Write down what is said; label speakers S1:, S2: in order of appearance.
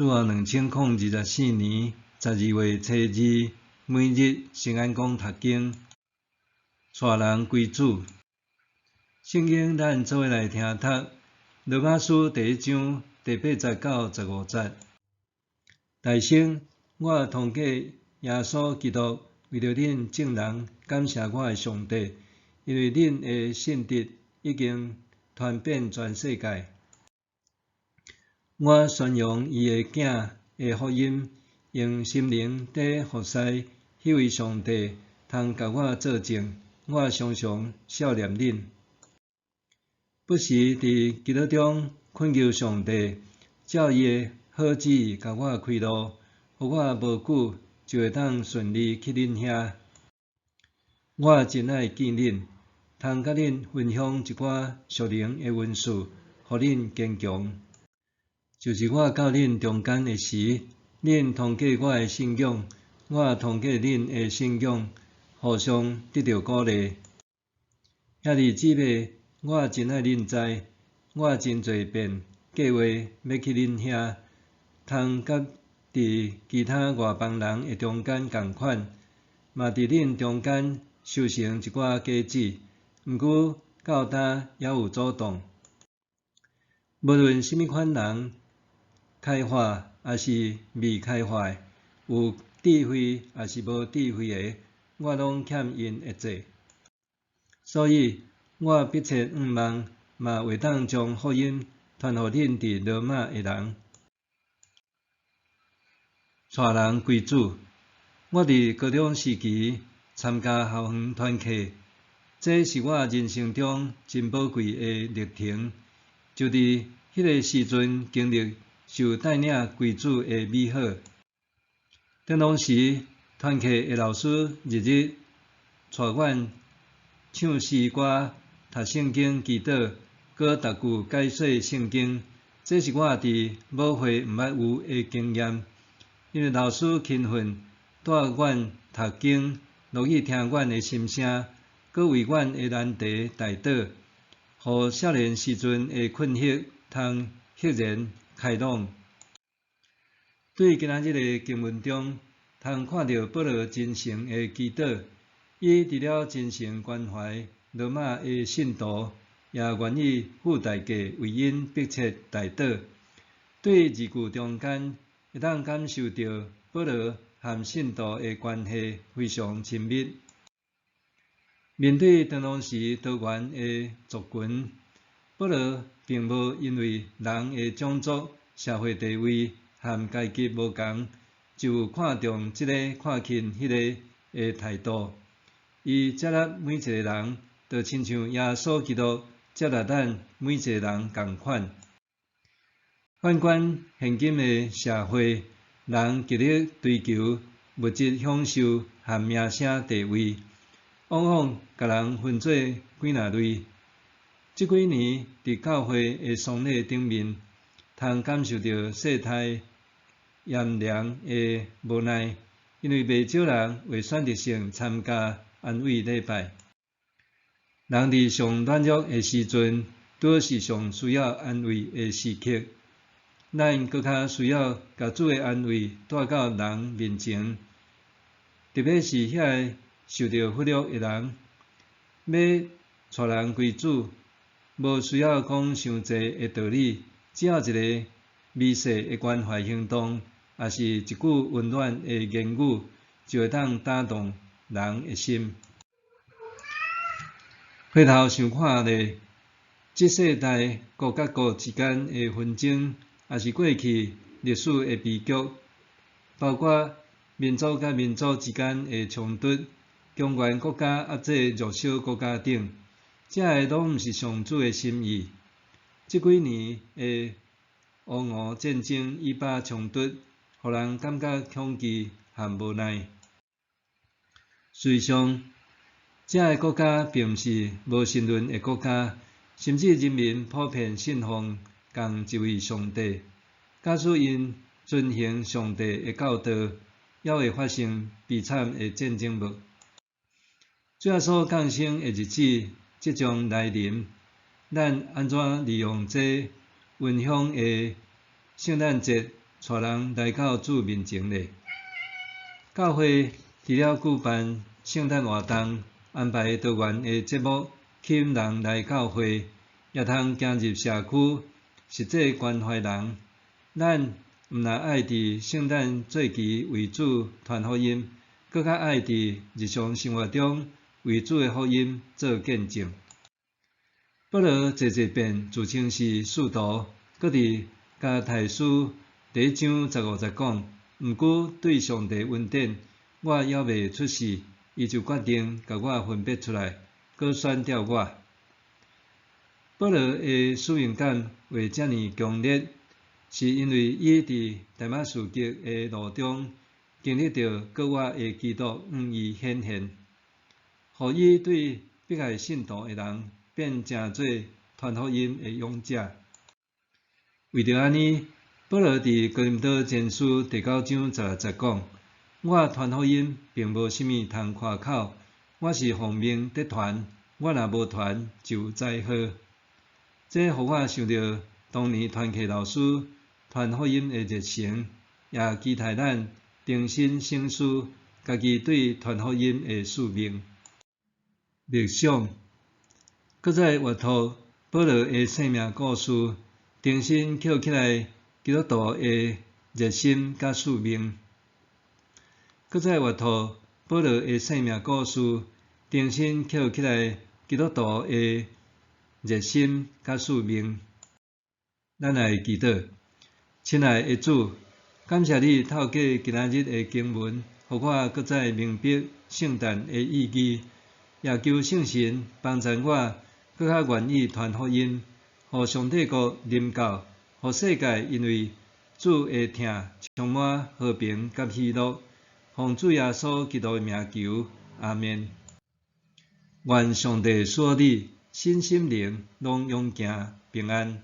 S1: 主後2024年12月初二，每日聖安講讀經，帶人歸主。聖經咱做伙來聽讀，羅馬書第一章第八節到十五節。弟兄，我通過耶穌基督為著恁眾人感謝我的上帝，因為恁的信德已經傳遍全世界。我宣揚伊的囝的福音，用心靈佇服侍彼位上帝，通共我做證，我常常想念恁。不時佇祈禱中懇求上帝，照伊的好旨意共我開路，予我無久就會當順利去恁遐。我真愛見恁，通佮恁分享一寡屬靈的恩賜，予恁堅強。就是我到恁中間的時，恁通過我的信仰，我通過恁的信仰，互相得著鼓勵。兄弟姊妹，我真愛恁知，我真濟遍計劃欲去恁遐，通佮佇其他外邦人的中間仝款，嘛佇恁中間收成一寡果子，毋過到今猶有阻擋。無論啥物款人，開化抑是未開化的，有智慧抑是無智慧的，我攏欠𪜶的債。所以，我迫切向望，嘛會當將福音傳予恁佇羅馬的人，帶人歸主。我佇高中時期參加校園團契，這是我人生中真寶貴的歷程。就佇彼个時陣經歷受帶領歸主的美好。當當時團契的老師日日帶阮唱詩歌、讀聖經、祈禱，閣逐句解說聖經。這是我佇母會毋捌有的經驗。因為老師勤奮帶阮讀經，樂意聽阮的心聲，閣為阮的難題代禱，予少年時陣的困惑通赫然開朗。對今仔日的經文中，通看著保羅真誠的祈禱，伊除了真誠關懷羅馬的信徒，也願意付代價為𪜶迫切代禱。對字句中間，會當感受著保羅和信徒的關係非常親密。面對當時多元的族群，保羅並無因為人的種族、社會地位和階級無仝，就有看重這個看輕彼個的態度。伊接納每一个人，就親像耶穌基督接納咱每一个人仝款。反觀現今的社會，人極力追求物質享受和名聲地位，往往共人分做幾若類。這幾年佇教會的喪禮頂面，通感受著世態炎涼的無奈，因為袂少人會選擇性參加安慰禮拜。人佇上軟弱的時陣，拄是上需要安慰的時刻。咱閣較需要共主的安慰帶到人面前，特別是遐个受著忽略的人，欲帶人歸主，無需要講傷濟的道理，只要一个微細的關懷行動，抑是一句溫暖的言語，就會當打動人的心。回頭想看咧，這世代國佮國之間的紛爭，抑是過去歷史的悲劇，包括民族佮民族之間的衝突，強權國家壓制弱小國家等，這个攏毋是上主的心意。這幾年的烏俄戰爭、以巴衝突，予人感覺恐懼和無奈。事實上，這个國家並毋是無神論的國家，甚至人民普遍信奉仝一位上帝。假使𪜶遵行上帝的教導，猶會發生悲慘的戰爭無？主耶穌降生的日子即將來臨，咱按怎利用這溫馨的聖誕節帶人來到主面前咧。教會除了舉辦聖誕活動、安排多元的節目吸引人來教會，也通行入社區，實際關懷人。咱毋但愛佇聖誕節期為主傳福音，閣較愛佇日常生活中為主的福音做見證。保羅濟濟遍自稱是使徒，閣佇加拉太書第一章十五節講：毋過對上帝恩典，我猶未出世，伊就決定共我分別出來，閣選召我。保羅的使命感會遮爾強烈，是因為伊佇大馬士革的路中經歷著復活的基督向伊顯現，予伊對迫害信徒的人變成做傳福音的勇者。為著按呢，保羅佇哥林多前書第九章十六節講：我傳福音並無啥物通誇口，我是奉命得傳，我若無傳就有災禍。這予我想著當年團契老師傳福音的熱誠，也期待咱重新省思家己對傳福音的使命。默想，閣再閱讀保羅的生命故事，重新抾起來基督徒的熱心佮使命。閣再閱讀保羅的生命故事，重新抾起來基督徒的熱心佮使命。咱來祈禱，親愛的主，感謝你透過今仔日的經文，予我閣再明白聖誕的意義，也求聖神幫助我，閣較願意傳福音，予上帝國臨到，予世界因為主的疼充滿和平佮喜樂。奉主耶穌基督的名求，阿們。願上帝賜予你身心靈攏勇健平安。